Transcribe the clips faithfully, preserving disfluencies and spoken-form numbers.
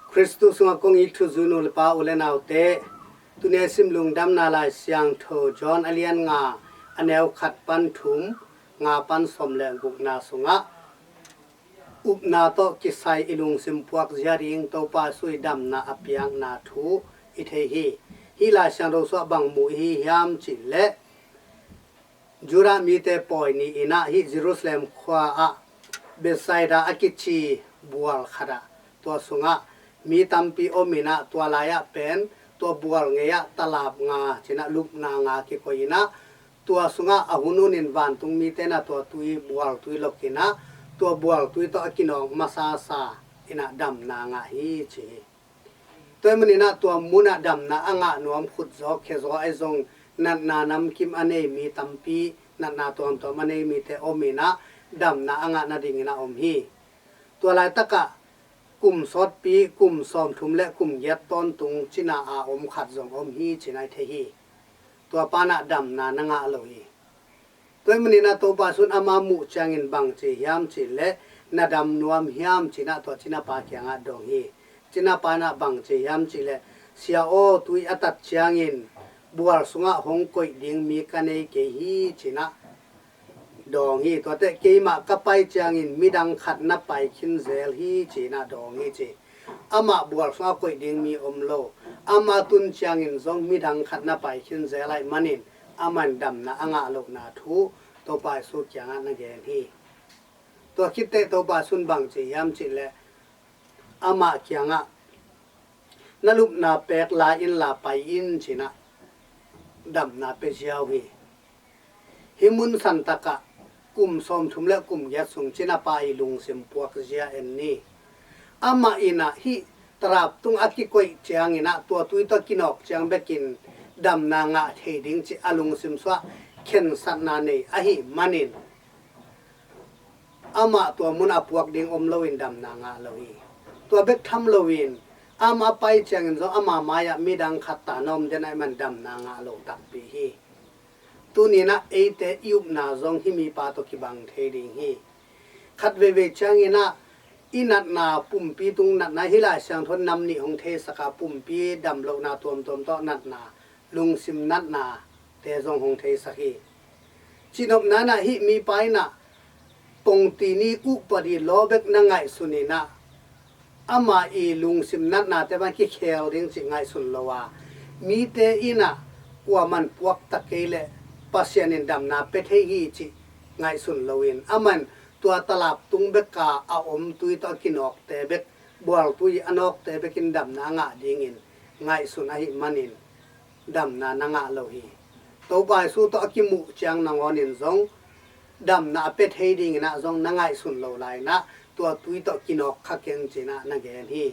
Khristu sungah kong it thuzui nu le pa, u le naute, tuni a sim Lungdamna Lai Siangtho John a lian nga, a neu khat pan thum, nga pan sawm le gukna sungah upna tawh kisai i lungsim puak zia ding Topa Jesu i damna a piakna thu i thei hi. Hih Lai Siangtho sungah bang mu i hi hiam cih leh, Judah mite pawi ni in ah hih Jerusalem khua ah Bethsaida a kici bual khat ah, tua sungah mi tampi om in ah, tua lai-ah pen tua bual ngei ah talap nga ci-in ah lupna nga kikoih in ah, tua sungah a hun hunin vantung mite in ah tua tui, bual tui lok in ah, tua bual tui tawh a kinawk masasa in ah damna ngah hi ci hi. Tua ahih manin ah tua mun ah damna a ngah nuam, khutzaw khezaw ahi zong natna namkim a nei mi tampi, natna tuamtuam a nei mite om in ah damna a ngah nadingin a om hi. Tua laitakah kum sawtpi, kum sawmthum le kum giat tawntung cina a om khat zong om hi ci-in ah i thei hi. Tua pa in ah damna na ngah lo hi. Tua ahih manin ah Topa Jesu in ama muh ciangin bang ci hiam cih leh, na dam nuam hiam ci-in ah tua cinapa kiangah dong hi. Cinapa in ah bang ci hiam cih leh, Sia aw, tui a tat ciangin bual sungah hong koih ding mi ka nei kei hi ci-in ah dawng hi. Tuate keimah ka pai ciangin midang khat na pai khin zel hi ci-in ah dawng hi ci. Amah bual sungah koih ding mi om lo. Amah tun ciangin zong midang khat na pai khin zel ahih manin amah in damna a ngah lohna thu Topa Jesu kiangah na gen hi. Tua khit teh Topa Jesu in bang ci hiam cih leh, amah kiangah na lupna pek la inla pai in ci-in ah damna pia ziau hi. Hih mun santakah kum sawmthum le kum giat sung cinapa i lungsim puak zia en ni. Amah in ah hih talap tung a kikoih ciangin ah tua tui tawh kinawk ciang bekin damna ngah thei ding cih a lungsim sungah khensatna nei ahih manin, amah tua mun a puak ding om loin damna ngah lo hi. Tua bek tham loin amah a pai ciangin zong ama mai-ah midang khat ta na om den ahih man damna ngah lo takpi hi. Tuni-in ah eite i upna zong hih mipa tawh kibang thei ding hi. Khat veivei ciangin ah i natna, pumpi tung natna, hih Lai Siangtho in nam nih hong theisak a, pumpi damlohna tuamtuam tawh natna, lungsim natnate zong hong theisak hi. Cihnopna in ah hih mipa in ah pongtini upadi law bek na ngaihsun in ah, ama i lungsim natnate bang kikhel ding cih ngaihsun lo a, mite in ah kuaman puak ta kei leh Pasian in damna pia thei hi cih ngaihsun loin, aman tua talap tung beka a om tui tawh a kinawkte bek, bual tui a nawkte bekin damna a ngah dingin ngaihsun ahih manin damna na ngah lo hi. Topa Jesu tawh a kimuh ciang nangawnin zong damna a pia thei dingin ah zong na ngaihsun lo lai-in ah tua tui tawh kinawk kha keng ci-in ah na gen hi.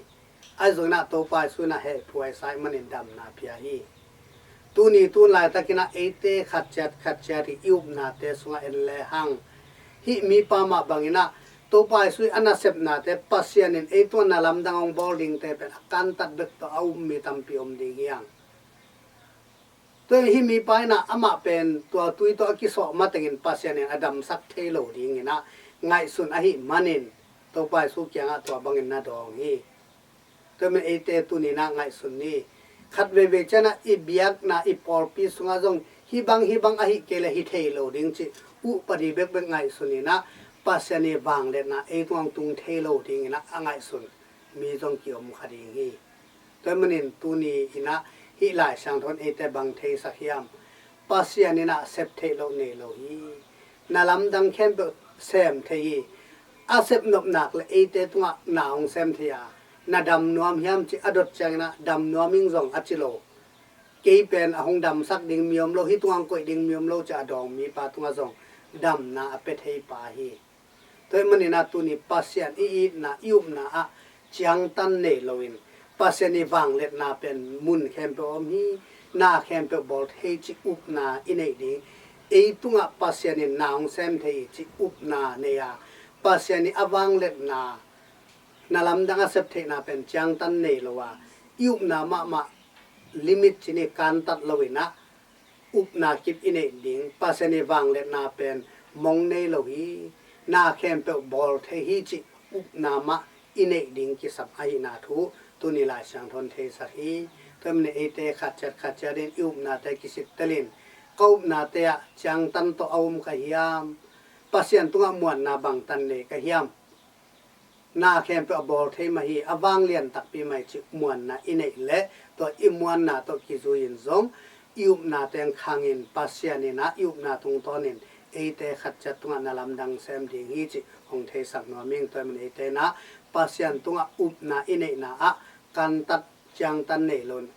Ahi zongin ah Topa Jesu in ah hehphuaisa ahih manin damna pia hi. Tuni tun laitakin ah eite khat ciat khat ciat i upnate sungah en lehang, hih mipa mah bangin ah Topa Jesu i a nasepnate, Pasian in ei tungah na lamdang hong bawl dingte pen a kantat bek tawh a um mi tampi om ding hi hang. Tua hih mipa in ah amah pen tua tui tawh a kisawh matengin Pasian in a damsak thei lo dingin ah ngaihsun ahih manin Topa Jesu kiangah tua bangin na dawng hi. Tua ahih manin eite tuni-in ah ngaihsun ni. Khat veivei ciangin ah i biakna, i pawlpi sungah zong hih bang hih bang ahih kei leh hi thei lo ding cih upadi bekbek ngaihsun in ah Pasian i vangliatna ei tungah tung thei lo dingin ah a ngaihsun mi zong kiom kha ding hi. Tua ahih manin tuni-in ah hih Lai Siangtho in eite bang theisak hiam? Pasian in ah sep theih loh nei lo hi. Na lamdang khempeuh sem thei hi. A sep nop nak leh eite tungah na hong sem thei a, na dam nuam hiam cih a dot ciangin ah dam nuam ing zong a ci lo. Kei pen a hong damsak ding mi om lo, hih tungah hong koih ding mi om lo ci-a a dawng mipa tungah zong damna a pia thei pa hi. Tua ahih manin ah tuni Pasian i itna, i upna ah ciangtan nei loin, Pasian i vangliatna pen mun khempeuh om hi, na khempeuh bawl thei cih upna i neih ding. Ei tungah Pasian in na hong sem thei hi cih upna nei a, Pasian i a vangliatna, na lamdang a sep theihna pen ciangtan nei lo a, i upna mahmah limit ci-in i kantat loin ah upna kip i neih ding. Pasian i vangliatna pen mong nei lo hi, na khempeuh bawl thei hi cih upna mah i neih ding kisam ahihna thu tuni Lai Siangtho in theisak hi. Tua ahih manin eite khat ciat khat ciat in i upnate kisittelin, ka upnate ah ciangtan tawh a um ka hiam? Pasian tungah muanna bangtan nei ka hiam? Na khempeuh a bawl thei mah hi, a vanglian takpi mah hi cih muanna i neih leh, tua i muanna tawh kizui-in zong i upna teng khangin Pasian in ah i upna tungtawnin eite khat ciat tungah na lamdang sem ding hi cih hong theisak nuam ing. Tua ahih manin eite in ah Pasian tungah upna i neihna ah kantat ciangtan nei loin,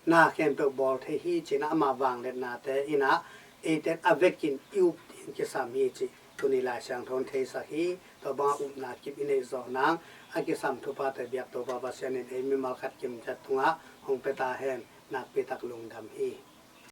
na khempeuh bawl thei hi ci-in ah ama vangliatnate in ah eite in a vekin i up ding kisam hi cih tuni Lai Siangtho in theisak hi. Tua bangah upna kip i neih zawh nang a kisam thupha tawh biak Topa Pasian in ei mimal khat kim ciat tungah hong pia ta hen. Nakpi tak lungdam hi.